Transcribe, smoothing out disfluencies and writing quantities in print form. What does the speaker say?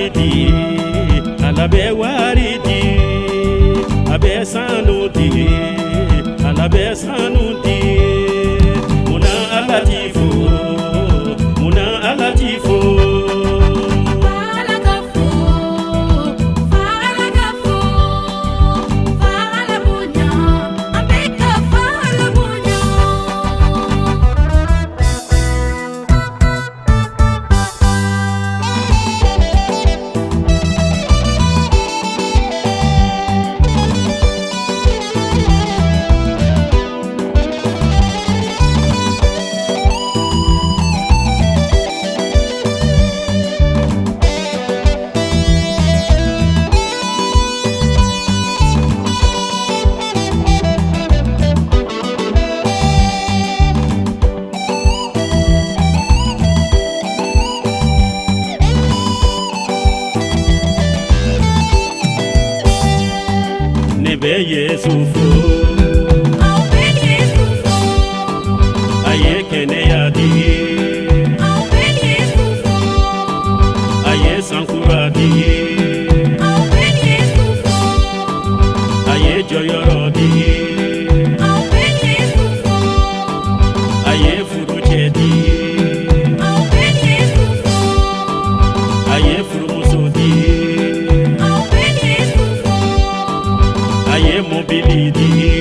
Wari di, Ala bɛ wari di, a bɛ sanu di, Ala bɛ sanu di. Munna Ala ti fo? Munna Ala ti fo? Fala ka fo, fala ka fo, fala bonya, an bɛ ka fala bonya. Ne bɛ Yesu fo. Aw bɛ Yesu fo. A ye kɛnɛya di. Aw bɛ Yesu fo. A ye sankura di. Aw bɛ Yesu fo. A ye jɔyɔrɔ di. Aw bɛ Yesu fo. A ye furucɛ di. Aw bɛ Yesu fo. A ye furumuso di. Aw bɛ Yesu fo. A ye mobili di.